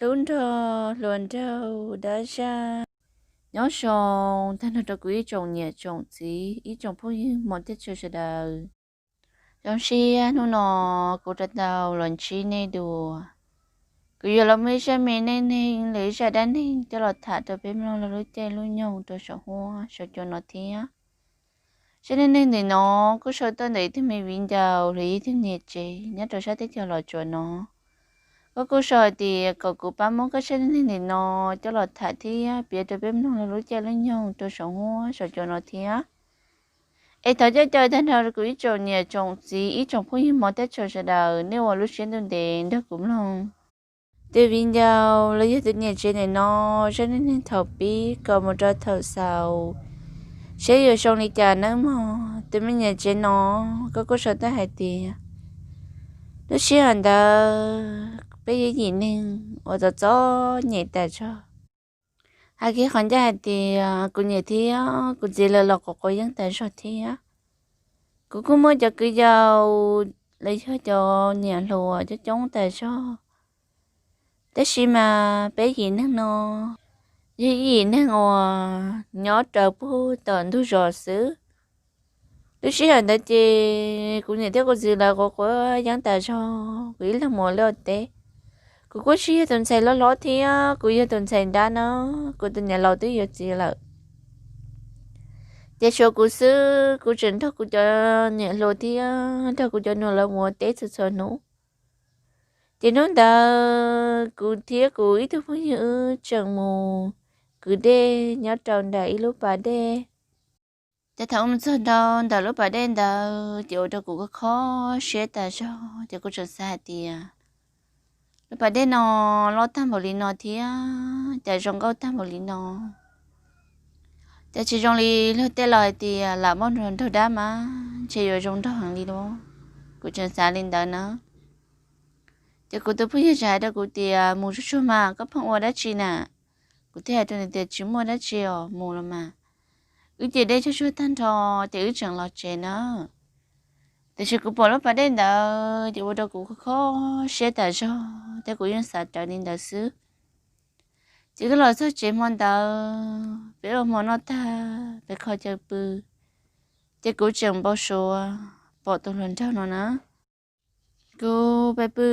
tub nrog hluas nraug dab zaj. Nyob zoo tag nrho rau kuv ib tsoom niam tsoom txiv, ib tsoom phooj ywg hmov thiab tshua sawv daws. Zoo siab hnub no kuv rov tau los ntsib nej dua. Kuv yuav los muaj ib zaj me neej neeg los ib zaj dab neeg coj los tham rau peb mloog lub caij lub nyoog rau saum huab saum cua no thiab. Zaj neej neeg ntawm no kuj sau tuaj ntawm ib tug me viv ncaus los ib tug niam tsev nyob rau sab teb chaws Los Tsuas no. Koj kuj sau hais tias kom kuv pab muab koj zaj neej neeg ntawm no coj los tham thiab piav rau peb mloog lub caij lub nyoog rau saum huab saum cua no thiab. Es thov coj caw tag nrho kuv ib tsoom niam tsoom txiv, ib tsoom phooj ywg hmov thiab tshua sawv daws, nej ua lub siab ntuj ntev nrog kuv mloog. Tus viv ncaus los yog tus niam tsev ntawm no zaj neej neeg thaum pib kom mus rau thaum xaus, seb yuav zoo li cas nawb mog. Tus me niam tsev no, koj kuj sau tuaj hais tias, lub sij hawm ntawd peb yog yim neeg uas txom txom nyem tas zog. Hais kiag qhov ncaj hais tias kuv niam thiab kuv txiv lawv los quav quav yeeb tas zog thiab. Kuv kuj muaj cov kwv yau los yog cov niam hluas coob coob tas zog. Tab sis mas peb yim neeg no yog ib yim neeg uas nyob raws puag tom ntug zos xwb. Lub sij hawm ntawd ces kuv niam thiab kuv txiv lawv quav quav yeeb tas zog, kuv ib leeg mus ua liaj ua teb. Kuv kuj tsis yog tus ntxhais loj hlob thiab, kuv yog tus ntxhais nrab na, kuv tus niam laus twb yuav txiv lawm. Ces tshuav kuv xwb, kuv tseem nrog kuv cov niam hluas thiab nrog kuv cov nus lawv mus ua teb txhua txhua hnub. Ces hnub ntawd kuv thiab kuv ib tug phooj ywg wb tseem mus kwv dej nyob rau nram ib lub pas dej. Ces thaum mus txog rau ntawm lub pas dej ntawd ces ua rau kuv kho kho siab tas zog, ces kuv tseem xav hais tias, lub pas dej no loj tag npaum li no thiab cas zoo nkauj tag npaum li no. Ces tsis zoo li luag tej laus hais tias lam muaj hluas nraug dab mas ntshe yuav zoo nraug heev li lauj. Kuv tseem xav li ntawd na. Ces kuv tus phooj ywg tseem hais rau kuv tias, mus tsuag tsuag mas, koj pheej ua dab tsi na? Kuv thiaj hais rau nws tias, tsis muaj dab tsi os, mus los mas. Wb ces dej tsuag tsuag tag nrho, ces wb tseem los tsev na. Tiam sis kuv pom lub pas dej ntawd ces ua rau kuv kho kho siab tas zog thiab kuv yeej xav rawv li ntawd xwb. Ces wb los txog tsev hmo ntawd, peb ua hmo noj tag, peb kho chaw pw, ces kuv tseem npau suav pom tus hluas nraug no na. Kuv pw pw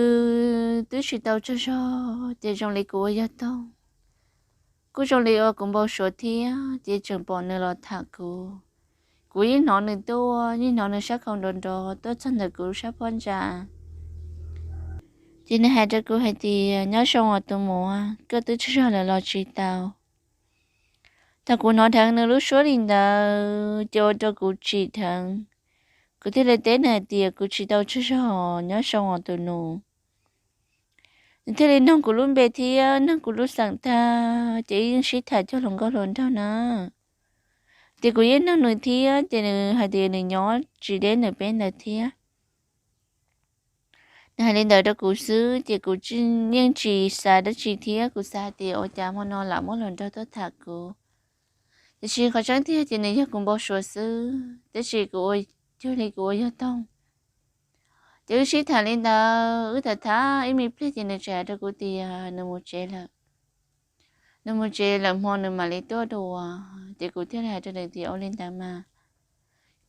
twb tsis tau tsaug zog ces zoo li kuv ua yog toog, kuj zoo li ua kuv npau suav thiab ces tseem pom nws los tham kuv. Kuv yeej hnov nws tuaj, yeej hnov nws sab khau nrov nrov tuaj txog ntawm kuv sab phab ntsa. Ces nws hais rau kuv hais tias, nyob zoo os tus muam, koj twb tsaug zog lawm los tsis tau? Thaum kuv hnov dheev nws lub suab li ntawd ces ua rau kuv tsim dheev. Kuv thiaj li teb nws hais tias, kuv tsis tau tsaug zog, nyob zoo os tus nus. Nws thiaj li noog kuv lub npe thiab noog kuv lub xeem tag ces wb yeej sib tham cog hluas nkauj hluas nraug na. Ces kuv yeej noog nws thiab ces nws hais tias nws nyob tsis deb nws peb ntawd thiab. Nws hais li ntawd rau kuv xwb ces kuv yeej tsis xav dab tsi thiab, kuv xav hais tias ua cas hmo no lam muaj hluas nraug tuaj tham kuv. Tiam sis qhov tseeb tiag ces nws yog kuv npau suav xwb, tab sis kuv ua cuag li kuv ua yog toog. Ces wb sib tham li ntawd, wb tham tham ib me pliag ces nws tseem hais rau kuv tias nws mus tsev lawm. Nws mus tsev lawm hmo nws mam li tuaj dua. Ces kuv thiaj li hais rau nws tias, ua li ntawd mas,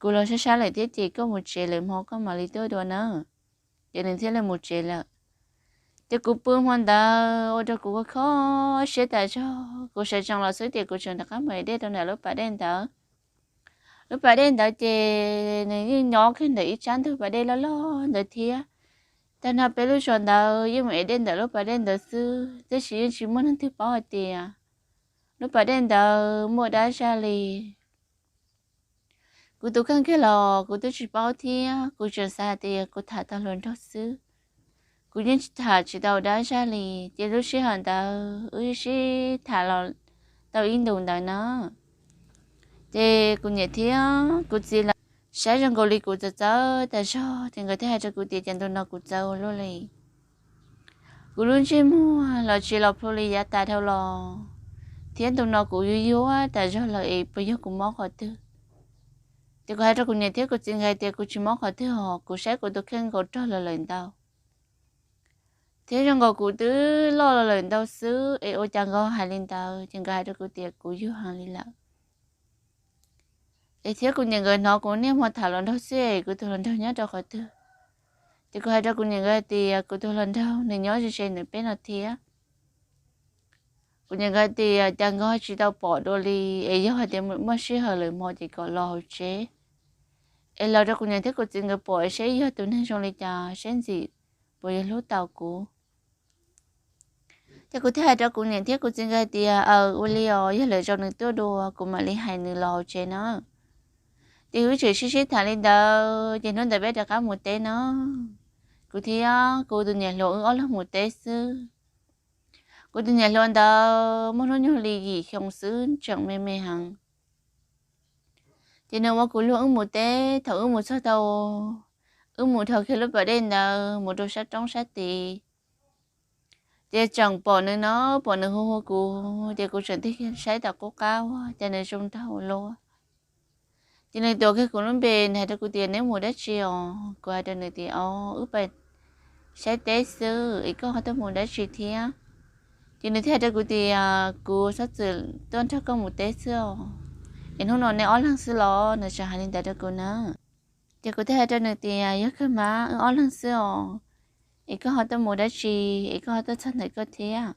kuv los sab sab lawm thiab ces koj mus tsev lawm hmo koj mam li tuaj dua na. Ces nws thiaj li mus tsev lawm. Ces kuv pw hmo ntawd ua rau kuv kho kho siab tas zog, kuv sawv tsees los xwb ces kuv tseem rov qab mus ev dej rau ntawm lub pas dej ntawd. Lub pas dej ntawd ces nws yeej nyob kiag ntawm ib tsab ntug pas dej loj loj ntawd thiab. Tag nrho peb lub zos ntawd yeej mus ev dej ntawm lub pas dej ntawd xwb, tab sis yeej tsis muaj neeg twg paub hais tias lub pas dej ntawd muaj dab zaj li. Kuv tus kheej kiag los kuv twb tsis paub thiab, kuv tseem xav hais tias kuv tham tau hluas nraug xwb. Kuv yeej tham tsis tau dab zaj li, ces lub sij hawm ntawd wb sib tham los tau ib ntus ntawd na. Ces kuv niam thiab kuv txiv lawv saib zoo nkaus li kuv txawv txawv tas zog, ces nkawd thiaj hais rau kuv tias, cas ntu no kuv txawv ua luaj li. Kuv lub ntsej muag los tsis los plhu li yav tas dhau los, thiab ntu no kuv yuag yuag tas zog lawm es puas yog kuv mob qhov twg. Ces kuv hais rau kuv niam thiab kuv txiv nkawd tias kuv tsis mob qhov twg os, kuv saib kuv tus kheej nkaus rog lawm lawm ntau. thiab zoo nkaus kuv twb loj los lawm ntau xwb es ua cas nkawd hais li ntawd. Ces nkawd hais rau kuv tias kuv yuag heev li lawm. Es thiab kuv niam nkawd hnov kuv niaj hmo tham hluas nraug xwb es kuv tus hluas nraug nyob rau qhov twg. Ces kuv hais rau kuv niam nkawd hais tias kuv tus hluas nraug nws nyob ze ze ntawm peb no thiab. Kuv niam nkawd hais tias cas nkawd tsis tau pom dua li, es yog hais tias muaj sij hawm lawm hmo ces kom los hauv tsev es los rau kuv niam thiab kuv txiv nkawd pom seb yog tus neeg zoo li cas, seb ntxim puas yuav hlub tau kuv. Ces kuv thiaj hais rau kuv niam thiab kuv txiv nkawd hais tias, Aws, ua li os, yog lwm zaus nws tuaj dua kuv mam li hais nws los hauv tsev na. Ces wb tseem sib sib tham li ntawd ces hnub ntawd peb rov qab mus teb no. Kuv thiab kuv tus niam hluas wb ob leeg mus teb xwb. Kuv tus niam hluas ntawd muaj hnub nyoog li yim xyoo xwb, tseem me me heev. Ces nws ua kuv luag wb mus teb, thaum wb mus txog tau, wb mus dhau kiag lub pas dej ntawd mus rau sab roob sab tid, ces tseem pom nws no, pom nws hu hu kuv, ces kuv tseem tig saib tom qub qab ua cas nws zoo nraug ua luaj. Ces nws tuav kiag kuv lub npe, nws hais rau kuv tias, Neb mus dab tsi os? Kuv hais rau nws tias, Os, wb pais saib teb xwb es koj ho tuaj mus dab tsi thiab? Ces nws thiaj hais rau kuv tias, Kuv txhob txwm tuaj nrog koj mus teb xwb os, es hnub no neb ob leeg xwb los? Nws tseem hais li ntawd rau kuv na. Ces kuv thiaj hais rau nws tias, Yog kawg mas, wb ob leeg xwb os, es koj ho tuaj mus dab tsi, es koj ho tuaj txog ntawm koj thiab?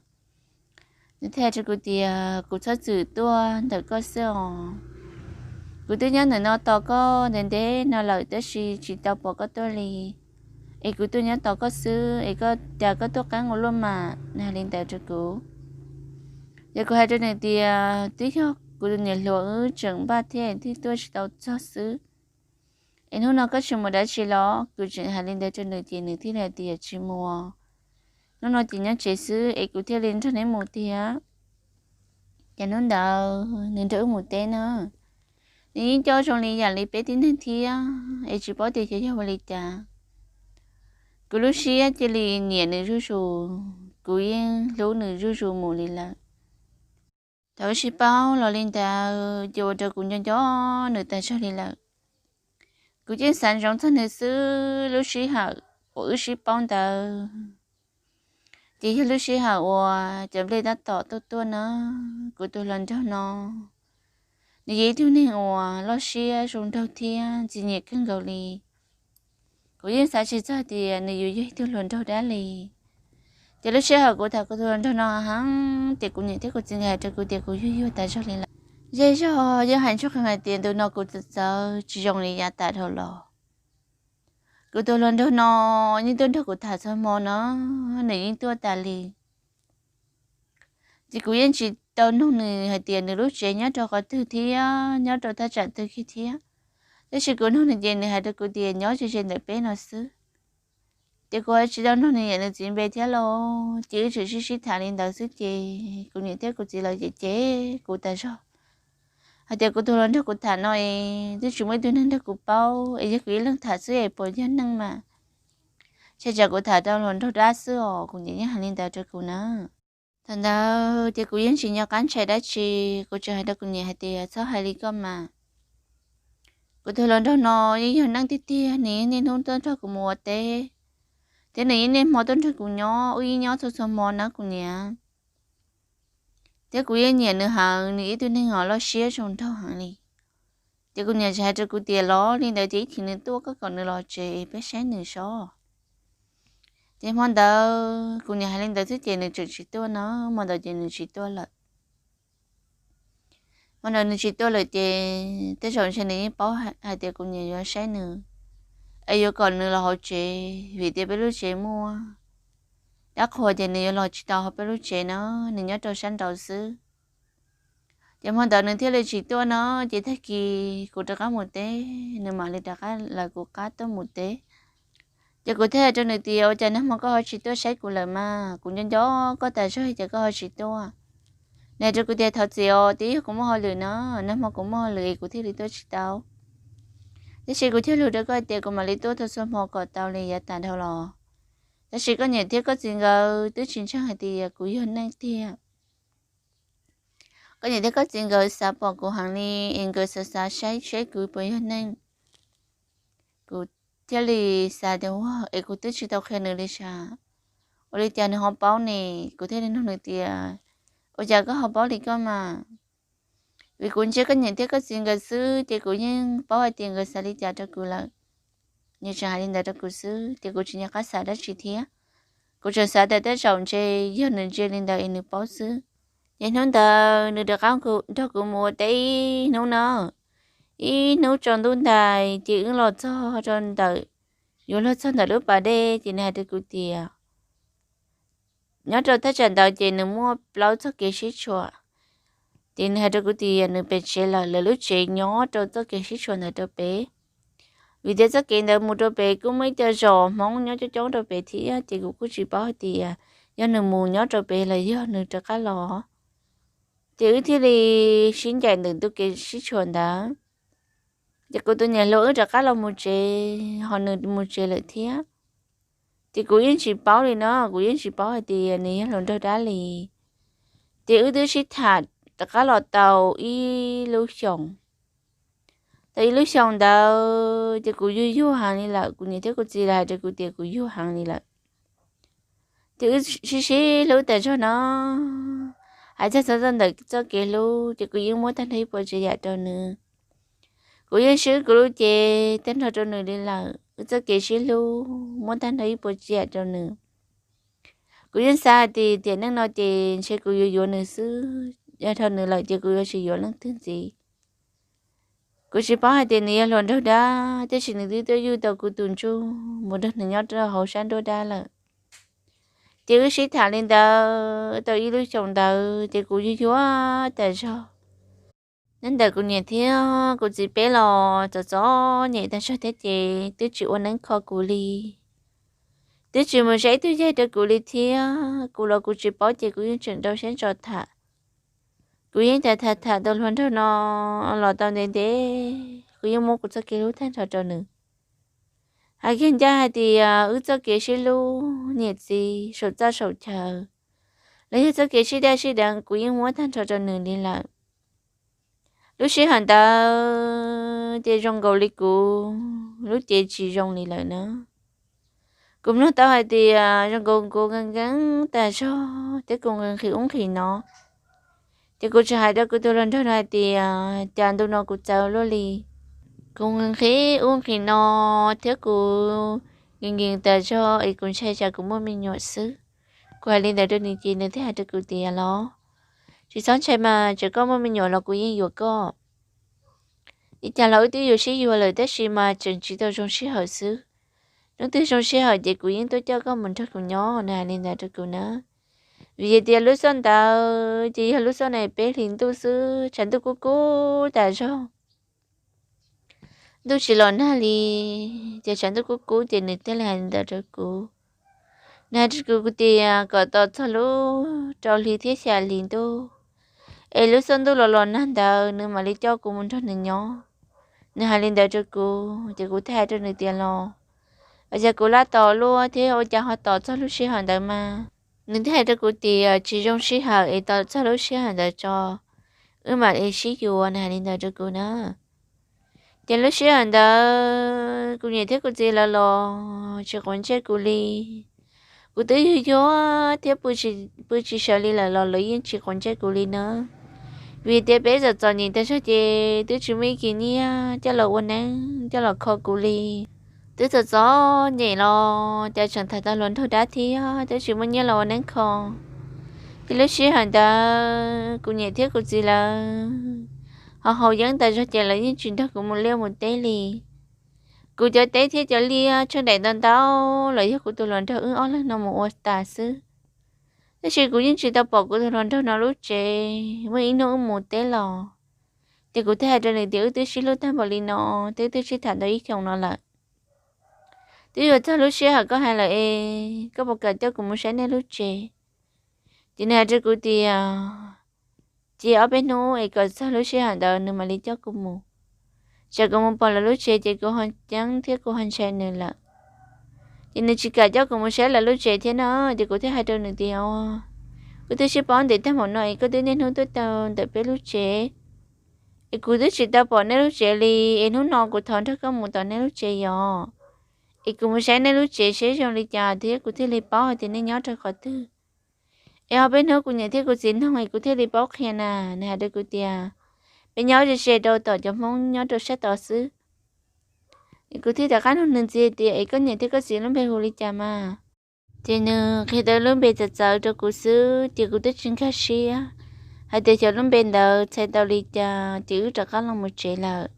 Nws thiaj hais rau kuv tias, Kuv txhob txwm tuaj ntawm koj xwb os. Kuv twb nyob ntawm no tos koj ntev ntev no lawm tab sis tsis tau pom koj tuaj li. Es kuv tuaj nyob tos koj xwb es koj cas koj tuaj qeeb ua luaj mas? Nws hais li ntawd rau kuv. Ces kuv hais rau nws tias, Twb yog kuv tus niam hluas wb tseem npaj thiab twb tuaj tsis tau txog xwb. Es hnub no koj tsis mus dab tsi los? Kuv tseem hais li ntawd rau nws ces nws thiaj li hais tias, Tsis mus, hnub no ces nyob tsev xwb es kuv thiaj li nrog neb mus tiag. Ces hnub ntawd nws nrog wb mus teb na. Nws yeej coj zoo li yam li peb tib neeg thiab es tsis paub tias xyov yog ua li cas, kuv lub siab cia li nyiam nws zuj zus, kuv yeej hlub nws zuj zus mus li lawm. Thaum wb sib paub los li ntawd ces ua rau kuv nco nco nws tas zog li lawm. Kuv yeej xav ntsoov txog nws xwb, lub sij hawm uas wb sib paub ntawd ces yog lub sij hawm uas cov nplej tab tom tuaj tuaj na. Kuv tus hluas nraug no, nws yog ib tug neeg uas loj siab zoo nraug thiab ntxim nyiam kawg nkaus li. Kuv yeej xav tsis txog tias nws yuav yog ib tug hluas nraug dab li. Ces lub sij hawm kuv tham kuv tus hluas nraug no heev ces kuv niam thiab kuv txiv nkawd hais rau kuv tias kuv yuag yuag tas zog li lawm. Zej zog yeej hais ntsoog qees hais tias ntu no kuv txawv txawv tsis zoo li yav tas dhau los. Kuv tus hluas nraug no yeej tuaj nrog kuv tham txhua hmo no, nws yeej tuaj tas li. Ces kuv yeej tsis tau nug nws hais tias nws lub tsev nyob rau qhov twg thiab nyob rau thaj tsam twg kiag thiab. Tab sis kuv nug nws ces nws hais rau kuv tias nyob ze ze ntawm peb no xwb. Ces kuv tsis tau nug nws niam nws txiv npe thiab los, ces wb tseem sib sib tham li ntawd xwb ces kuv niam thiab kuv txiv lawv cem cem kuv tas zog hais tias kuv tus hluas nraug kuv tham no es twb tsis muaj ib tug neeg nrog kuv paub es yog kuv ib leeg tham xwb es puas yog neeg mas. Ntshe tsam kuv tham rau hluas nraug dab xwb os, kuv niam yeej hais li ntawd rau kuv na. Thaum ntawd ces kuv yeej tsis nco qab ntshai dab tsi, kuv tseem hais rau kuv niam hais tias txhob hais li koj mas. Kuv tus hluas nraug no yeej yog neeg tiag tiag, nws yeej niaj hnub tuaj nrog kuv mus ua teb, thiab nws yeej niaj hmo tuaj nrog kuv nyob, wb yeej nyob txhua txhua hmo na kuv niam. Thiab kuv yeej nyiam nws heev, nws ib tug neeg uas loj siab zoo nraug heev li. Ces kuv niam tseem hais rau kuv tias los li ntawd ces ib chim nws tuaj koj kom nws los tsev peb saib nws sob. Ces hmo ntawd kuv niam hais li ntawd xwb ces nws tseem tsis tuaj no, hmo ntawd ces nws tsis tuaj lawm. Hmo ntawd nws tsis tuaj lawm ces tej zaum ntshe nws yeej paub hais tias kuv niam yuav saib nws es yuav kom nws los hauv tsev, vim tias peb lub tsev muaj dab qhuas ces nws yuav los tsis tau hauv peb lub tsev na, nws nyob rau sab nraud xwb. Ces hmo ntawd nws thiaj li tsis tuaj no, ces tag kis kuv rov qab mus teb, nws mam li rov qab lawv kuv qab tuaj mus teb. Ces kuv thiaj hais rau nws tias ua cas nag hmo koj ho tsis tuaj saib kuv lawm mas, kuv nco nco koj tas zog ces koj ho tsis tuaj. Nws hais rau kuv tias thov txim os, twb yog kuv muaj hauj lwm no, nag hmo kuv muaj hauj lwm es kuv thiaj li tuaj tsis tau. Tab sis kuv thiaj lus rau koj hais tias kuv mam li tuaj txhua txhua hmo kom tau li yav tas dhau los. Tab sis koj niam thiab koj txiv nkawd twb tsis ntseeg hais tias kuv yog neeg tiag. Koj niam thiab koj txiv nkawd xav pom kuv heev li es nkawd xav xav saib seb kuv puas yog neeg. Kuv thiaj li xav tias ua es kuv twb tsis tau qhia nws li sas, ua li cas nws ho paub ne? Kuv thiaj li nug nws tias, ua cas koj ho paub li koj mas? Vim kuv ntsia koj niam thiab koj txiv nkawd xwb ces kuv yeej paub hais tias nkawd xav li cas rau kuv lawm. Nws tseem hais li ntawd rau kuv xwb ces kuv tsis nco qab xav dab tsi thiab. Kuv tseem xav tias tej zaum ntshe yog nws ntsia li ntawd es nws paub xwb. Ces hnub ntawd nws rov qab nrog kuv mus ua teb ib hnub no, ib hnub tsaus ntuj ntais ces wb los txog rau ntawm, yuav luag txog ntawm lub pas dej ces nws hais rau kuv tias, nyob rau thaj tsam ntawd ces nws muaj plaub txoj kev sib tshuam. Ces nws hais rau kuv tias nws pem tsev lawm, lawv lub tsev nyob rau txoj kev sib tshuam ntawd rau pem. Vim tias txoj kev ntawd mus rau pem kuj muaj ib co zos Hmoob nyob coob coob rau pem thiab ces kuv kuj tsis paub hais tias yog nws mus nyob rau pem los yog nws rov qab los. Ces wb thiaj li sib ncaim ntawm tus kev sib tshuam ntawd. Ces kuv tus niam hluas wb rov qab los mus tsev, ho nws mus tsev lawm thiab. Ces kuv yeej tsis paub li no, kuv yeej tsis paub hais tias nws yog hluas nraug dab li. Ces wb twb sib tham rov qab los tau ib lub xyoos. Tau ib lub xyoos ntawd ces kuv yuag yuag heev li lawm, kuv niam thiab kuv txiv lawv hais rau kuv tias kuv yuag heev li lawm. Ces wb sib sib hlub tas zog no, hais txog txog ntawm txoj kev hlub ces kuv yeej muab tag nrho ib puas tsav yam rau nws. Kuv yeej swb kuv lub cev tag nrho rau nws li lawm, wb txoj kev sib hlub muab tag nrho ib puas tsav yam rau nws. Kuv yeej xav hais tias tiam neej no ces ntshe kuv yuav yuav nws xwb, yog dhau nws lawm ces kuv yuav tsis yuav leej twg ntxiv. Kuv tsis paub hais tias nws yog hluas nraug dab, tiam sis nws twb tuaj yuj tau kuv tus ntsuj mus nrog nws nyob rau hauv sab nruab dab lawm. Ces wb sib tham li ntawd tau ib lub xyoos ntawd ces kuv yuag yuag tas zog. Nyob ntawm kuv niam thiab kuv txiv peb los txom txom nyem tag zog thiab ces twb tsis ua neeb kho kuv li. Twb tsis mus saib ib tug yaig rau kuv li thiab, kuv los kuv tsis paub ces kuv yeej tseem rau siab ntso tham. Kuv yeej tham tham tham tau hluas nraug no los tau ntev ntev, kuv yeej muab kuv txoj kev hlub tag nrho rau nws. Hais kiag ncaj hais tias wb txoj kev sib hlub niam txiv saum txaj saum chaw los yog txoj kev sib daj sib deev kuv yeej muab tag nrho rau nws li lawm. Lub sij hawm ntawd ces zoo nkaus li kuv lub cev tsis zoo li lawm na. Kuv mloog tau hais tias zoo nkaus kuv nkees nkees tas zog thiab kuv nqhis nqhis ub nqhis no. Ces kuv tseem hais rau kuv tus hluas nraug no hais tias cas ntu no kuv txawv luaj li. Kuv nqhis nqhis ub nqhis no thiab kuv nkees nkees tas zog es kuv ntshai tsam kuv muaj me nyuam xwb. Kuv hais li ntawd rau nws ces nws thiaj hais rau kuv tias los tsis txhob ntshai mas, txawm koj muaj me nyuam los kuv yeej yuav koj. Li cas los wb twb yuav sib yuav lawm tab sis mas tseem tsis tau zoo sij hawm xwb. Hnub twg zoo sij hawm ces kuv yeej tuaj coj koj mus nrog kuv nyob, nws hais li ntawd rau kuv na. Vim tias lub caij ntawd ces yog lub caij no peb hlis ntuj xwb, tshav ntuj kub kub tas zog. Ntuj tsis los nag li, ces tshav ntuj kub kub ces nws thiaj li hais li ntawd rau kuv. Nws hais rau kuv tias kom tos txog lub rau hli thiab xya hli ntuj, es lub caij ntuj los los nag ntawd nws mam li coj kuv mus nrog nws nyob. Nws hais li ntawd rau kuv ces kuv thiaj hais rau nws tias los, ua cas kuv laj tos luaj thiab ua cas ho tos txog lub sij hawm ntawd mas? Nws thiaj hais rau kuv tias tsis zoo sij hawm es tos txog lub sij hawm ntawd tso, wb mam li sib yuav, nws hais li ntawd rau kuv na. Ces lub sij hawm ntawd kuv niam thiab kuv txiv lawv los tsis quav ntsej kuv li. Kuv twb yuag yuag thiab pw tsis sawv li lawm los lawv yeej tsis quav ntsej kuv li na. Vim tias peb txom txom nyem tas zog ces twb tsis muaj ib kis nyiaj coj los ua neeb coj los kho kuv li. Twb txom txom nyem los cas tseem tham tau hluas nraug dab thiab twb tsis muaj nyiaj los ua neeb kho. Ces lub sij hawm ntawd kuv niam thiab kuv txiv lawv ho haus yeeb tas zog ces lawv yeej tsis nrog kuv mus liaj mus teb li. Kuv cov teb thiab cov liaj tsheej daim ntau ntau los yog kuv tus hluas nraug wb ob leeg no mus ua tas xwb. Tab sis kuv yeej tsis tau pom kuv tus hluas nraug no lub tsev, muaj ib hnub wb mus teb los, ces kuv thiaj hais rau nws tias wb twb sib hlub tag npaum li no, twb twb sib tham tau ib xyoos no lawm. Twb yuav txog lub sij hawm koj hais lawm es koj puas kam coj kuv mus saib nej lub tsev? Ces nws hais rau kuv tias cia ob peb hnub es kom txog lub sij hawm ntawd nws mam li coj kuv mus. Tsam kuv mus pom lawv lub tsev ces kuv ho ceeb thiab kuv ho ntshai nws lawm. Ces nws tsis kam coj kuv mus saib lawv lub tsev thiab no, ces kuv thiaj hais rau nws tias wb twb sib paub ntev tag npaum no es koj twb niaj hnub tuaj tau ntawm peb lub tsev, es kuv twb tsis tau pom nej lub tsev li, es hnub no kuv thov nrog koj mus tom nej lub tsev yom. es kuv mus saib nej lub tsev seb zoo li cas thiab kuv thiaj li paub hais tias nej nyob rau qhov twg. Es ho peb hnub kuv niam thiab kuv txiv nug es kuv thiaj li paub qhia na. Nws hais rau kuv tias, peb nyob ze ze rau tom cov Hmoob nyob rau sab tod xwb. Es kuv thiaj rov qab nug nws ntxiv tias, es koj niam thiab koj txiv lub npe hu li cas mas? Ces nws qhia tau lub npe txawv txawv rau kuv xwb ces kuv twb tsis nkag siab hais tias xyov lub npe ntawd txhais tau li cas ces wb rov qab los mus tsev lawm.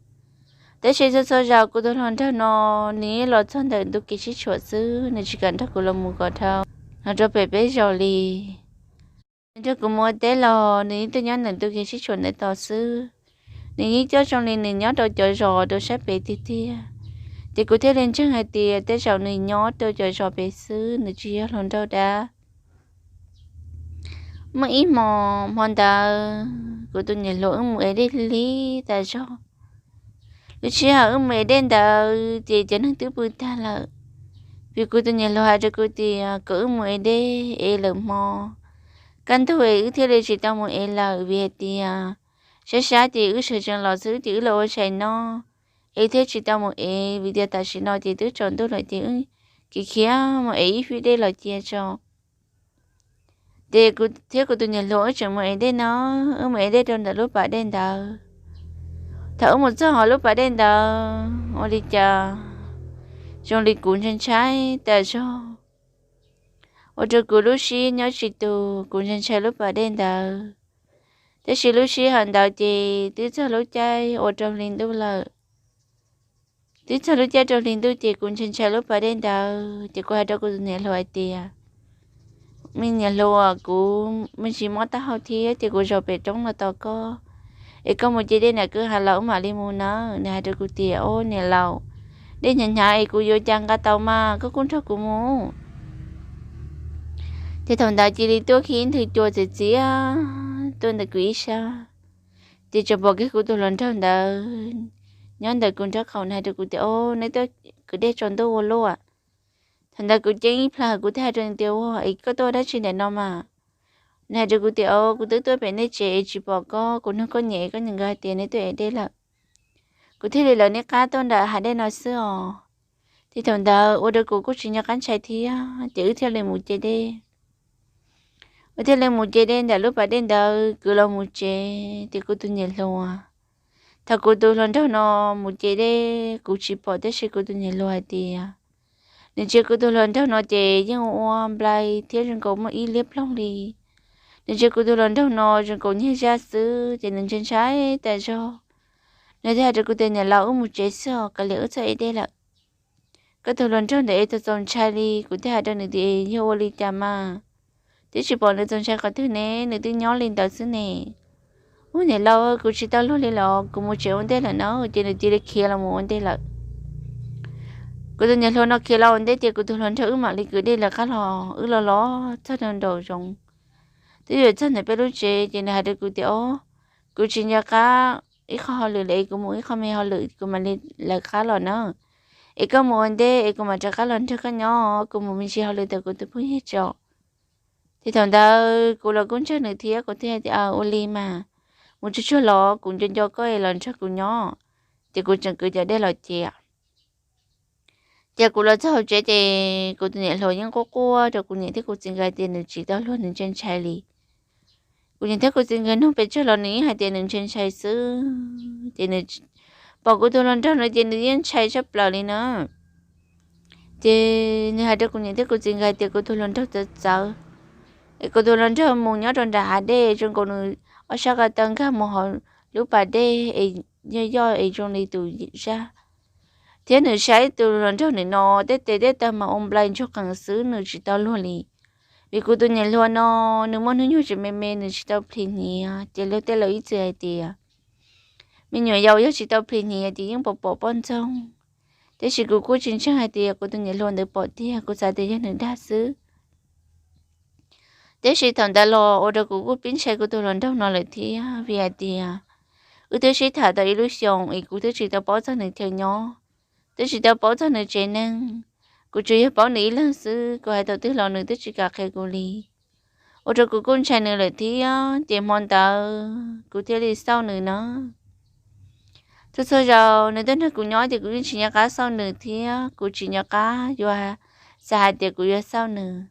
Tab sis txhua txhua zaus kuv tus hluas nraug no, nws yeej los txog ntawm ntu kev sib tshuam xwb, nws tsis kam nrog kuv los mus kom dhau, los rau pem peb zos li. Nws nrog kuv mus ua teb los nws yeej tuaj nyob ntawm ntu kev sib tshuam ntawd tos xwb. Nws yeej coj zoo li nws nyob rau cov zos rau sab pem tiag tiag. Ces kuv thiaj li ntseeg hais tias tej zaum nws nyob rau cov zos pem xwb, nws tsis yog hluas nraug dab. Muaj ib hmo, hmo ntawd kuv tus niam hluas wb mus ev dej lig tas zog. Lub sij hawm wb mus ev dej ntawd ces cov neeg twb pw tag lawm. Vim kuv tus niam hluas hais rau kuv tias kom wb mus ev dej es lawm hmo kaj ntug es wb thiaj li tsis tau mus ev lawm, vim hais tias sab sab ces wb sawv tsees los xwb ces wb los ua tshais noj es thiaj tsis tau mus ev, vim tias tam sim no ces twb tsaus ntuj lawm ces wb khiav khiav mus ev ib fib dej los cia tso. Ces kuv thiab kuv tus niam hluas wb tseem mus ev dej no, wb mus ev dej rau ntawm lub pas dej ntawd. Thaum wb mus txog hauv lub pas dej ntawd ua li cas zoo li kuv ntshai ntshai tas zog, ua rau kuv lub siab nyob tsis tus, kuv ntshai ntshai lub pas dej ntawd. Tab sis lub sij hawm ntawd ces twb txog lub caij ua rau hli ntuj lawm. Twb txog lub caij rau hli ntuj ces kuv ntshai ntshai lub pas dej ntawd ces kuv hais rau kuv tus niam hluas hais tias, me niam hluas, kuv me ntsis mob taub hau thiab ces kuv zaum pem roob no tos koj, es koj mus ce dej nram kwj ha los wb mam li mus nawb. Nws hais rau kuv tias, o niam laus, dej hnyav hnyav es kuv yuav cas nqa tau mas, koj kuj nrog kuv mus. Ces thaum ntawd cia li tuaj kiag ib nthwv cua txias txias tuaj ntawm kuv ib sab. Ces tseem pom kiag kuv tus hluas nraug ntawd nyob ntawm kuv nraub qaum, nws hais rau kuv tias, o, neb tuaj kwv dej tsaus ntuj ua luaj. Thaum ntawd kuv ceeb ib plhaw kuv thiaj hais rau nws tias, ua es koj tuaj ua dab tsi ntawm no mas? Nws hais rau kuv tias, o, kuv twb tuaj pem nej tsev es tsis pom koj, kuv nug koj niam es koj niam nkawd hais tias neb tuaj ev dej lawm. Kuv thiaj li lawv neb qab tuaj nram hav dej no xwb os. Ces thaum ntawd ua rau kuv kuj tsis nco qab ntshai thiab ces wb thiaj li mus ce dej. Wb thiaj li mus ce dej ntawm lub pas dej ntawd kwv los mus tsev. Ces kuv tus niam hluas, thaum kuv tus hluas nraug no mus ce dej kuv tsis pom, tab sis kuv tus niam hluas hais tias nws ntsia kuv tus hluas nraug no ces yeej ua ua nplai thiab zoo nkaus muaj ib liab ploog li. Nws ntsia kuv tus hluas nraug no zoo nkaus nyiag zaj xwb ces nws ntshai ntshai tas zog. Nws thiaj hais rau kuv tias, niam laus, wb mus tsev xwb os, kav liam wb txhob ev dej lawm. Koj tus hluas nraug ntawd es txaus txaus ntshai li. Kuv thiaj hais rau nws tias, yog ua li cas mas? Twb tsis pom nws txaus ntshai qhov twg ne, nws twb nyob li ntawd xwb ne. Ub niam laus, kuv tsis tau luag li los, kuv mus tsev ua ntej lawm na. Ces nws cia li khiav los mus ua ntej lawm. Kuv tus niam hluas no khiav los ua ntej ces kuv tus hluas nraug wb mam li kwv dej lawv qab los, wb los los txog rau nraum zoov. Twb yuav txog ntawm peb lub tsev ces nws hais rau kuv tias, o, kuv tsis nco qab ib qho hauj lwm lawm es kuv mus ib qho me hauj lwm kuv mam li lawv qab los na. Es koj mus ua ntej es kuv mam rov qab los nrog koj nyob, kuv mus me ntsis hauj lwm ntawm kuv tus phooj ywg tso. Ces thaum ntawd kuv los kuj ntsawg nws thiab, kuv thiaj tias, ua li mas, mus tsuag tsuag los, kuv nco nco koj es los nrog kuv nyob. Ces kuv tseem kwv cov dej los cia. Ces kuv los txog hauv tsev ces kuv tus niam hluas yeej quaj quaj rau kuv niam thiab kuv txiv nkawd tias nws tsis tau luag, nws ntshai ntshai li. Kuv niam thiab kuv txiv nkawd nug pes tsawg los nws yeej hais tias nws ntshai ntshai xwb. Ces nws pom kuv tus hluas nraug no ces nws yeej ntshai tshaj plaws li na. Ces nws hais rau kuv niam thiab kuv txiv nkawd hais tias kuv tus hluas nraug txawv txawv, es kuv tus hluas nraug mus nyob rau nram hav dej zoo nkaus nws ob sab ko taw nkag mus hauv lub pas dej es yog yoj es zoo li tus zaj. Thiab nws saib tus hluas nraug nim no tej tes tej taw mas ua nplai ntsuag qees xwb, nws tsis tau luag li. Vim kuv tus niam hluas no nws muaj hnub nyoog tseem me me, nws tsis tau plhis hniav, ces luag tej laus ib txwm hais tias me nyuam yaus yog tsis tau plhis hniav ces yeej pom pom poj ntxoog. Tab sis kuv kuj tsis ntseeg hais tias kuv tus niam hluas ntawd pom tiag, kuv xav tias yog nws dag xwb. Tab sis thaum ntawd los ua rau kuv kuj pib ntshai kuv tus hluas nraug no lawm thiab, vim hais tias wb twb sib tham tau ib lub xyoos es kuv twb tsis tau paub txog nws chaw nyob, twb tsis tau paub txog nws tsev neeg. Kuv tsuas yog paub nws ib leeg xwb, kuv hais thaum twg los nws twb tsis kam qhia kuv li. Ua rau kuv kuj ntshai nws lawm thiab, ces hmo ntawd kuv thiaj li xauj nws na. Txhua zaus nws tuaj nrog kuv nyob ces kuv yeej tsis nco qab xauj nws thiab kuv tsis nco qab yuav xav hais tias kuv yuav xauj nws.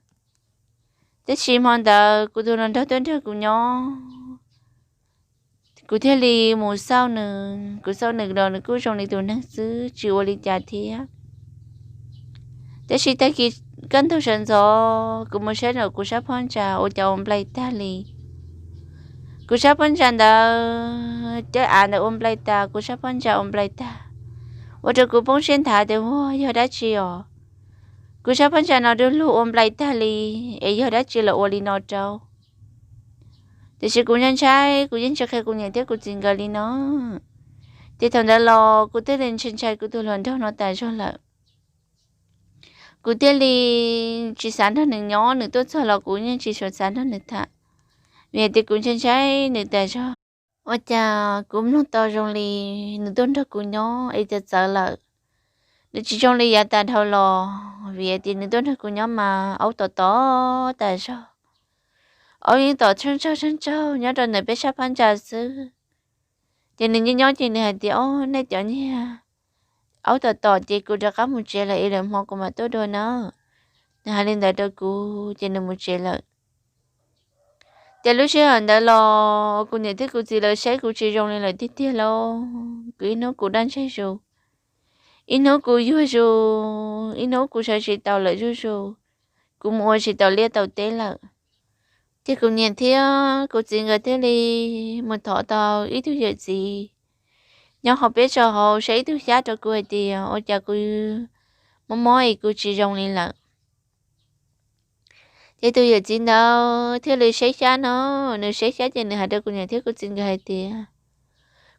Tab sis hmo ntawd kuv tus hluas nraug tuaj nrog kuv nyob, kuv thiaj li mus xauj nws. Kuv xauj nws los nws kuj zoo li tus neeg xwb, tsis ua li cas thiab. Tab sis tag kis kaj ntug sawv ntxov kuv mus saib ntawm kuv sab phab ntsa ua cas ua nplai tag li. Kuv sab phab ntsa ntawd, caj av ntawd ua nplai tas, kuv sab phab ntsa ua nplai tag, ua rau kuv poob siab nthav tias, Ua, yog dab tsi os? Kuv sab phab ntsa no du lug ua nplai tag li, es yog dab tsi los ua li no rau? Tiam sis kuv ntshai ntshai, kuv yeej tsis qhia kuv niam thiab kuv txiv nkawd li no. Ces thaum ntawd los kuv thiaj li ntshai ntshai kuv tus hluas nraug no tas zog lawm. Kuv thiaj li tsis xav nrog nws nyob, nws tuaj txog los kuv yeej tsis xav nrog nws tham, vim tias kuv ntshai ntshai nws tas zog. Ua cas kuv mloog tau zoo li nws tuaj nrog kuv nyob es txawv txawv lawm. Nws tsis zoo li yav tas dhau los, vim tias nws tuaj nrog kuv nyob mas aub tom tom tas zog. Aub yeej tom tsheej tsaug tsheej tsaug nyob rau ntawm peb sab phab ntsa xwb. Ces nws nyob nyob ces nws hais tias, Ob, nej cov niag aub tom tom ces kuv rov qab mus tsev lawm es lwm hmo kuv mam tuaj dua na. Nws hais li ntawd rau kuv ces nws mus tsev lawm. Ces lub sij hawm ntawd los kuv niam thiab kuv txiv lawv saib kuv tsis zoo li lawm tiag tiag lauj. Kuv ib hnub kuv daj ntseg zus, ib hnub kuv yuag zus, ib hnub kuv sawv tsis tau lawm zuj zus, kuv mus ua tsis tau liaj tau teb lawm. Ces kuv niam thiab kuv txiv nkawd thiaj li mus thov tau ib tug yawm txiv nyob hauv peb tso hauv saib ib tug xyab rau kuv hais tias ua cas kuv mob mob es kuv tsis zoo li lawm. Ces tus yawm txiv ntawd thiaj li saib xyab no, nws saib xyab ces nws hais rau kuv niam thiab kuv txiv nkawd hais tias,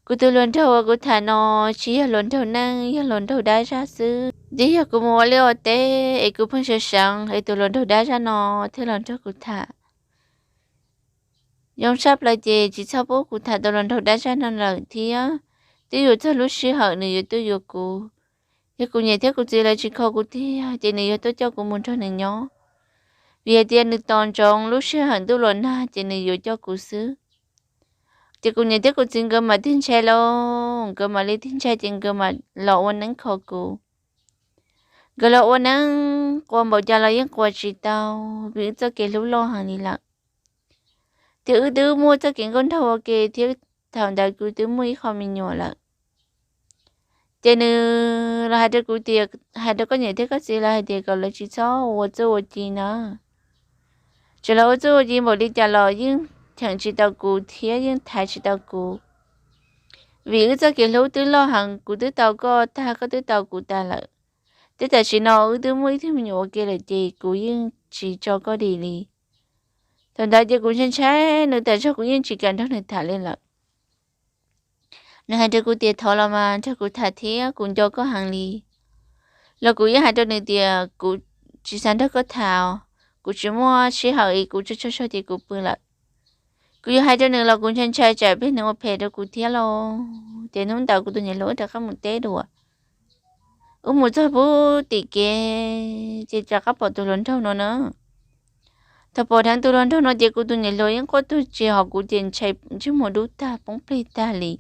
Kuv tus hluas nraug uas kuv tham no tsis yog hluas nraug neej, yog hluas nraug dab zaj xwb. Twb yog kuv mus ua liaj ua teb es kuv pheej sawv seev es tus hluas nraug dab zaj no thiaj los nrog kuv tham. Zoo tshaj plaws ces tsis txhob pub kuv tham tus hluas nraug dab zaj no lawm thiab. Twb yuav txog lub sij hawm nws yuav tuaj yuav kuv. Yog kuv niam thiab kuv txiv lawv tsis kho kuv tiag ces nws yuav tuaj coj kuv mus nrog nws nyob, vim hais tias nws tos ntsoov lub sij hawm ntuj los nag ces nws yuav coj kuv xwb. Ces kuv niam thiab kuv txiv nkawd mam tig ntshai lauj, nkawd mam li tig ntshai ces nkawd mam los ua neeb kho kuv. Nkawd los ua neeb quas npaum cas los yeej quas tsis tau, vim wb txoj kev hlub loj heev li lawm. Ces wb twb muaj txoj kev nkauj nraug ua ke thiab, thaum ntawd kuv twb muaj ib qho me nyuam lawm. Ces nws los hais rau kuv tias, hais rau koj niam thiab koj txiv lawv hais tias kom lawv tsis txhob ua txuj ua ci na. Txawm lawv ua txuj ua ci npaum li cas los yeej cheem tsis tau kuv thiab yeej thaiv tsis tau kuv, vim wb txoj kev hlub twb loj heev, kuv twb tau koj tag koj twb tau kuv tas lawm. Twb tam sim no wb twb muaj ib tug me nyuam ua ke lawm ces kuv yeej tsis tso koj dim li. Thaum ntawd ces kuv ntshai ntshai nws tas zog kuv yeej tsis kam nrog nws tham li lawm. Nws hais rau kuv tias thov los mas nrog kuv tham thiab, kuv nco koj heev li. Los kuv yeej hais rau nws tias kuv tsis xav nrog koj tham, kuv tsis muaj sij hawm es kuv tsaug tsaug zog ces kuv pw lawm. Kuv yuav hais rau nws los kuv ntshai ntshai tsam peb nws ua phem rau kuv thiab lauj. Ces hnub ntawd kuv tus niam hluas wb rov qab mus teb dua. Wb mus txog pub tim kev ces rov qab pom tus hluas nraug no na. Thaum pom dheev tus hluas nraug no ces kuv tus niam hluas yeej quaj tuag tsis hos kuv ces ntshai ntsej muag dub tag poob plig tag li.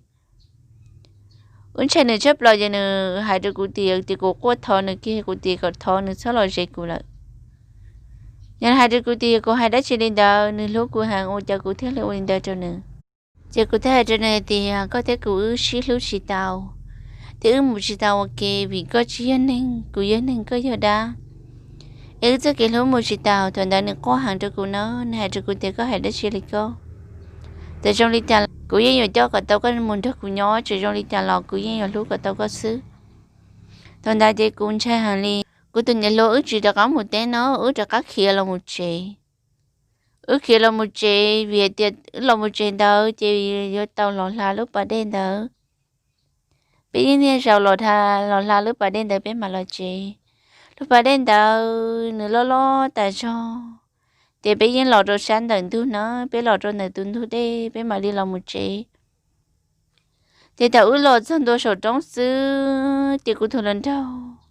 Wb ntshai nws tshaj plaws ces nws hais rau kuv tias, tias kuv quaj thov nws kiag, kuv tias kom thov nws txhob los ze kuv lawm. Nws hais rau kuv tias kuv hais dab tsi li ntawd, nws hlub kuv heev ua cas kuv thiaj li ua li ntawd rau nws. Ces kuv thiaj hais rau nws tias koj thiab kuv wb sib hlub tsis tau, thiab wb mus tsis tau ua ke vim koj tsis yog neeg, kuv yog neeg koj yog dab. Es wb txoj kev hlub mus tsis tau. Thaum ntawd nws quaj heev rau kuv na, nws hais rau kuv tias koj hais dab tsi li koj, txawm zoo li cas kuv yeej yuav coj kom tau koj mus nrog kuv nyob, txawm zoo li cas los kuv yeej yuav hlub kom tau koj xwb. Thaum ntawd ces kuv ntshai heev li. Kuv tus niam hluas wb tsis rov qab mus teb no, wb rov qab khiav los mus tsev. Wb khiav los mus tsev vim hais tias wb los mus tsev ntawd ces yuav tau los hla lub pas dej ntawd. Peb yeej niaj zaus los, los hla lub pas dej ntawd peb mam los tsev. Lub pas dej ntawd nws loj loj tas zog, ces peb yeej los rau sab ntawm ntug na, peb los rau ntawm tus ntug dej peb mam li los mus tsev. Ces thaum wb los txog ntua saum roob xwb ces kuv tus hluas nraug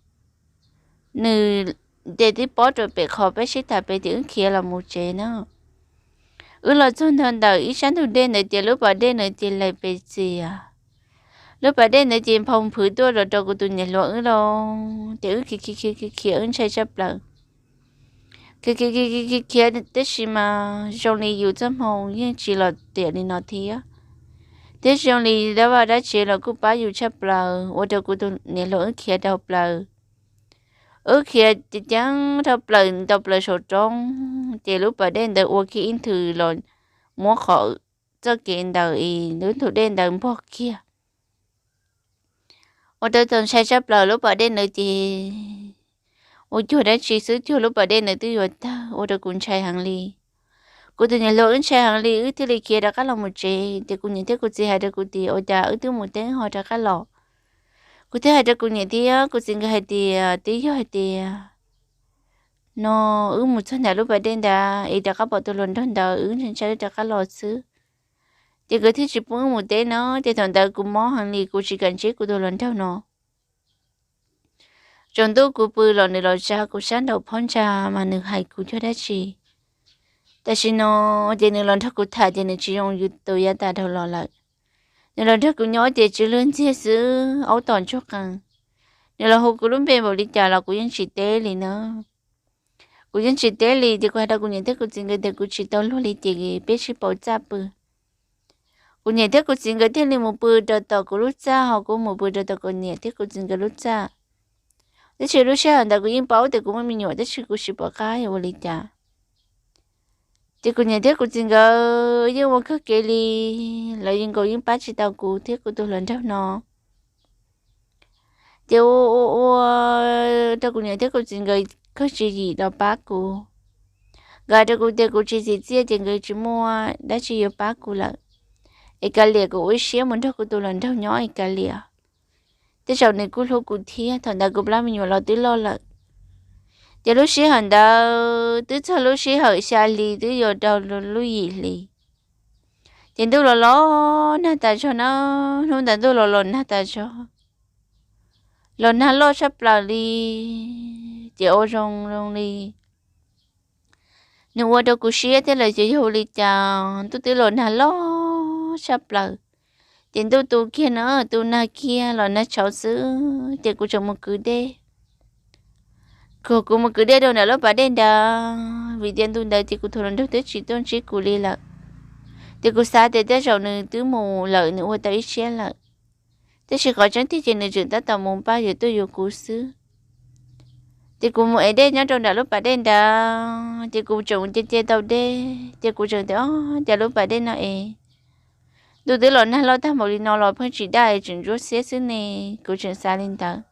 nws nce tib pob rau pem qhov peb sib tham pem ces wb khiav los mus tsev na. Wb los txog ntua ntawm ib sab ntug dej ntawd ces lub pas dej ntawd ces laim pes txias. Lub pas dej ntawd ces nphau nphwv tuaj los rau kuv tus niam hluas wb lawm, ces wb khiav khiav khiav khiav khiav, wb ntshai tshaj plaws. Khiav khiav khiav khiav khiav, tab sis mas zoo li yus txoj hmoo yeej tsis los tiam li no thiab. Thiab zoo li dab vaj dab tsev los kuj pab yus tshaj plaws, ua rau kuv tus niam hluas wb khiav dhau plaws. Wb khiav ceev ceev dhau plaws ntau plaws saum roob, ces lub pas dej ntawd ua kiag ib nthwv los muab qhov txoj kev ntawd es lub ntug dej ntawd npog kiag. Ua rau txaus ntshai tshaj plaws, lub pas dej ntawd ces ua cuag dab tsi xwb, cuag lub pas dej ntawd twb yuav tawg, ua rau kuv ntshai heev li. Kuv tus niam hluas wb ntshai heev li, wb thiaj li khiav rov qab los mus tsev. Ces kuv niam thiab kuv txiv hais rau kuv tias, Ua cas wb twb mus teb ho rov qab los? Kuv thiaj hais rau kuv niam thiab kuv txiv nkawd hais tias, Twb yog hais tias no wb mus txog ntawm lub pas dej ntawd es rov qab pom tus hluas nraug ntawd, wb ntshai ntshai wb rov qab los xwb. Ces nkawd thiaj tsis pub wb mus teb no. Ces thaum ntawd kuv mob heev li, kuv tsis kam ntsib kuv tus hluas nraug no. Tsaus ntuj kuv pw los nws los tsa kuv sab nraum phab ntsa, mas nws hais kuv cuag dab tsi. Tam sim no ces nws los nrog kuv tham ces nws tsis zoo yus tus yav tas dhau los lawm. Nws los nrog kuv nyob ces tsw lwg ntxiag xwb, aub tom ntsuag qees. Nws los hu kuv lub npe npaum li cas los kuv yeej tsis teb li na. Kuv yeej tsis teb li, ces kuv hais rau kuv niam thiab kuv txiv nkawd tias kuv tsis tau luag li ces peb sib pauv txaj pw. Kuv niam thiab kuv txiv nkawd thiaj li mus pw rau tom kuv lub txaj, ho kuv mus pw rau tom kuv niam thiab kuv txiv nkawd lub txaj. Tab sis lub sij hawm ntawd kuv yeej paub tias kuv muaj me nyuam, tab sis kuv tsis pom qab ua li cas. Ces kuv niam thiab kuv txiv nkawd yeej ua kawg kev li, lawv yeej nkaus yeej pab tsis tau kuv thiab kuv tus hluas nraug no. Ces ua ua ua rau kuv niam thiab kuv txiv nkawd kawg tswv yim los pab kuv. Nkawd hais rau kuv tias kuv tsis txim txiaj ces nkawd tsis muaj dab tsi yuav pab kuv lawm, es kav liam kuv ua ib siab mus nrog kuv tus hluas nraug nyob es kav liam. Tej zaum nws kuj hlub kuv thiab, thaum ntawd kuv plab me nyuam los twb loj lawm. Ces lub sij hawm ntawd twb txog lub sij hawm xya hli twb yuav rau lub yim hli. Ces ntuj los los nag tas zog na, hnub ntawd ntuj los los nag tas zog, los nag loj tshaj plaws li. Ces ua zoo zoo li nws ua rau kuv siab thiab los yog ua li cas, ntuj twb los nag loj tshaj plaws. Ces ntuj tu kiag na, tu nag kiag los nag tshauv xwb, ces kuv tseem mus kwv dej. Kuv mus kwv dej rau nram lub pas dej ntawd, vim tias ntu ntawd ces kuv tus hluas nraug twb tsis tuaj ntsib kuv li lawm. Ces kuv xav tias tej zaum nws twb mus lawm, nws ua tau ib siab lawm. Tab sis qhov tseeb tiag ces nws tseem tab tom mus npaj yuav tuaj yuav kuv xwb. Ces kuv mus ev dej nyob rau nram lub pas dej ntawd, ces kuv tseem mus ce ce tau dej, ces kuv tseem tias, Ob, cas lub pas dej no es ntuj twb los nag loj tag npaum li no los pheej tsis daj es tseem ntsuab xiab xwb ne? Kuv tseem xav li ntawd.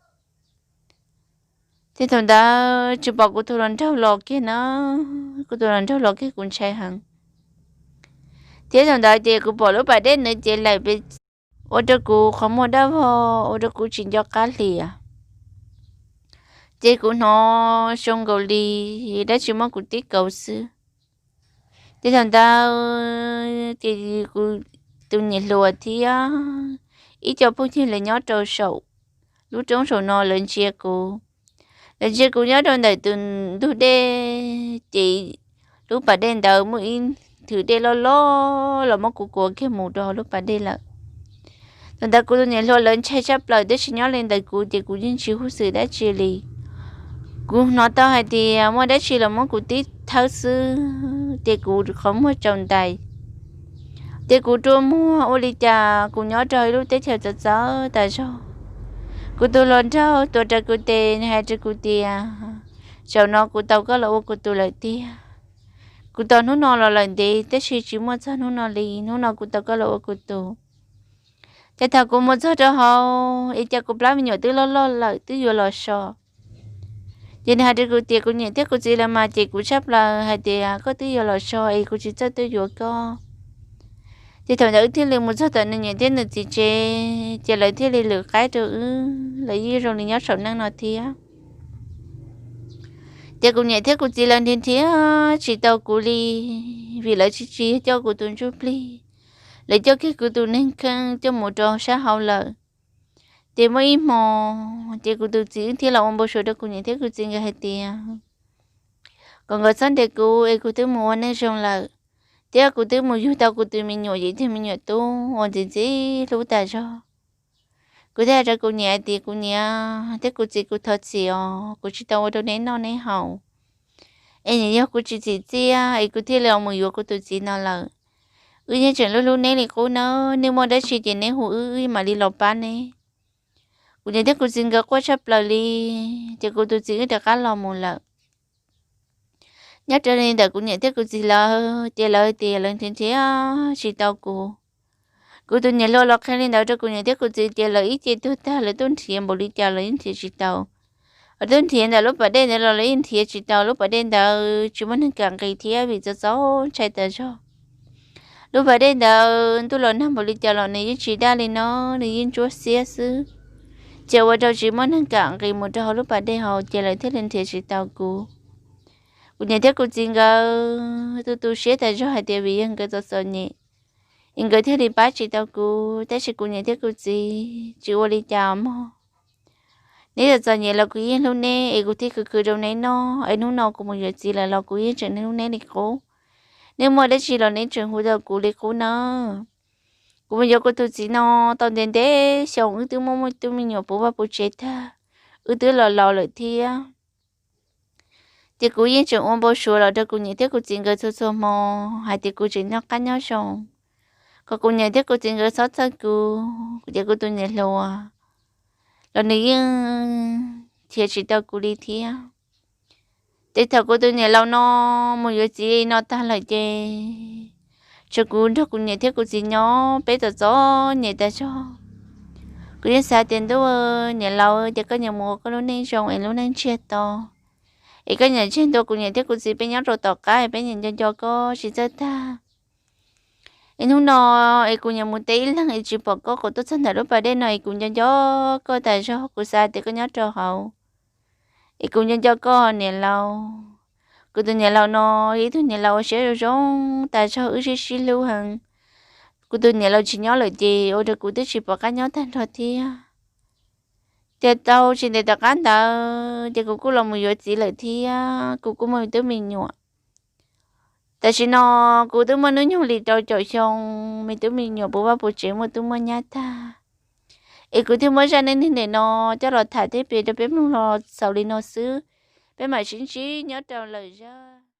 Ces thaum ntawd tsis pom kuv tus hluas nraug los kiag na, kuv tus hluas nraug los kiag kuv ntshai heev. Thiab thaum ntawd ces kuv pom lub pas dej ntawd ces laim pes, ua rau kuv qhov muag daj vog, ua rau kuv tsis nco qab hlias. Ces kuv hnov zoo nkaus li dab tsi muab kuv tib kaus xwb. Ces thaum ntawd ces kuv tus niam hluas thiab ib co phooj ywg lawv nyob rau saum lub roob saum no lawv ntsia kuv. Lawv ntsia kuv nyob rau ntawm tus ntug dej, ces lub pas dej ntawd muaj ib nthwv dej loj loj los muab kuv kuav kiag mus rau hauv lub pas dej lawm. Thaum ntawd kuv tus niam hluas lawv ntshai tshaj plaws, tab sis nyob li ntawd kuv ces kuv yeej tsis huj xwm dab tsi li. Kuv hnov tau hais tias muaj dab tsi los muab kuv tib thawb xwb, ces kuv qhov muag tsaus ntais. Ces kuv rua muag ua li cas kuv nyob rau ib lub teb chaws txawv txawv tas zog. Kuv tus hluas nraug tuav rawv kuv tes, nws hais rau kuv tias, Zaum no kuv tau koj los ua kuv tus lawm tiag. Kuv tos hnub no los lawm ntev, tab sis tsis muaj txog hnub no li. Hnub no kuv tau koj los ua kuv tus. Ces thaum kuv mus txog rau hauv, es cas kuv plab me nyuam twb loj loj lawm, twb yuav los so. Ces nws hais rau kuv tias, Kuv niam thiab kuv txiv lawv mas cem kuv tshaj plaws hais tias koj twb yuav los so es kuv tsis txawj tuaj yuav koj. Ces thaum ntawd wb thiaj li mus txog tom nws niam thiab nws txiv tsev, ces lawv thiaj li lwm qaib rau wb, lawv yeej zoo li nyob saum neej no thiab. Ces kuv niam thiab kuv txiv lawv nrhiav nrhiav tsis tau kuv li, vim lawv tsis tsis coj kuv tus ntsuj plig, lawv coj kiag kuv tus neeg kheej coj mus rau sab hauv lawm. Ces muaj ib hmo, ces kuv tus txiv wb thiaj los ua npau suav rau kuv niam thiab kuv txiv nkawd hais tias kom nkawd txhob ntes kuv es kuv twb mus ua neej zoo lawm, thiab kuv twb mus yug tau kuv tus me nyuam, yim tug me nyuam tub uas ntxim ntxim hlub tas zog. Kuv thiaj hais rau kuv niam hais tias, kuv niam thiab kuv txiv, kuv thov txim os, kuv tsis tau ua rau neb noj neb haus, es nyiam yog kuv tsis txim txiaj es kuv thiaj li mus yuav kuv tus txiv no lawm. Wb yeej tseem hlub hlub neb li qub nawb, neb muaj dab tsi ces neb hu wb, wb mam li los pab neb. Kuv niam thiab kuv txiv nkawd quaj tshaj plaws li, ces kuv tus txiv wb rov qab los mus lawm. Nyob rau li ntawm kuv niam thiab kuv txiv lawv ces lawv tias lawv nrhiav nrhiav tsis tau kuv. Kuv tus niam hluas los qhia li ntawd rau kuv niam thiab kuv txiv ces lawv ib ce tuag tag, lawv tuaj nrhiav npaum li cas los yeej nrhiav tsis tau. Lawv tuaj nrhiav ntawm lub pas dej ntawd los lawv yeej nrhiav tsis tau, lub pas dej ntawd tsis muaj neeg kam nqis thiab vim txaus txaus ntshai tas zog. Lub pas dej ntawd ntuj los nag npaum li cas los nws yeej tsis daj li no, nws yeej ntsuab xiab xwb. Ces ua rau tsis muaj neeg kam nqis mus rau hauv lub pas dej hauv, ces lawv thiaj li nrhiav tsis tau kuv. Kuv niam thiab kuv txiv nkawd tu tu siab tas zog hais tias vim yog nkawd txom txom nyem es nkawd thiaj li pab tsis tau kuv, tab sis kuv niam thiab kuv txiv tsis ua li cas mog. Neb txom txom nyem los kuv yeej hlub neb es kuv thiaj khwv khwv rau neb noj, es hnub no kuv mus yuav txiv lawm los kuv yeej tseem hlub neb li qub. Neb muaj dab tsi los neb tseem hu tau kuv li qub nawb. Kuv mus yuav kuv tus txiv no tau ntev ntev xyoo, wb twb muaj muaj tub me nyuam puv vaj puv tsev tag, wb twb los laus lawm thiab. Ces kuv yeej tseem ua npau suav los rau kuv niam thiab kuv txiv nkawd txhua txhua hmo hais tias kuv tseem noj qab nyob zoo, kom kuv niam thiab kuv txiv nkawd txhob txhawj kuv, ces kuv tus niam hluas los nws yeej nrhiav tsis tau kuv li thiab. Ces thaum kuv tus niam laus no mus yuav txiv no tag lawm ces tshuav kuv nrog kuv niam thiab kuv txiv nyob peb txom txom nyem tas zog. Kuv yeej xav tias ntuj, niam laus, ces koj nyiam mus ua koj lub neej zoo es lub neej ntsiag to, es koj nyiam ntsiag ntua kuv niam thiab kuv txiv peb nyob rau tom qab es peb nyiam nco nco koj tsis txawj tag. Es hnub no es kuv nyiam mus teb ib leeg es tsis pom koj, kuv tuaj txog ntawm lub pas dej no es kuv nco nco koj tas zog, kuv xav tias koj nyob rau hauv. Es kuv nco nco koj niam laus. Kuv tus niam laus no yog ib tug niam laus ua siab zoo zoo tas zog, wb sib sib hlub heev. Kuv tus niam laus tsis nyob lawm ces ua rau kuv twb tsis pom qab nyob tag nrho thiab. Ces tau tsis ntev tom qab ntawd ces kuv kuj los mus yuav txiv lawm thiab kuv kuj muaj me tub me nyuam. Tam sim no kuv twb muaj hnub nyoog li rau caum xyoo, me tub me nyuam puv vaj puv tsev muaj tub muaj nyab tag. Es kuv thiaj muab zaj neej neeg ntawm no coj los tham thiab piav rau peb mloog los xaus li no xwb. Peb mam sib ntsib nyob rau lwm zaj.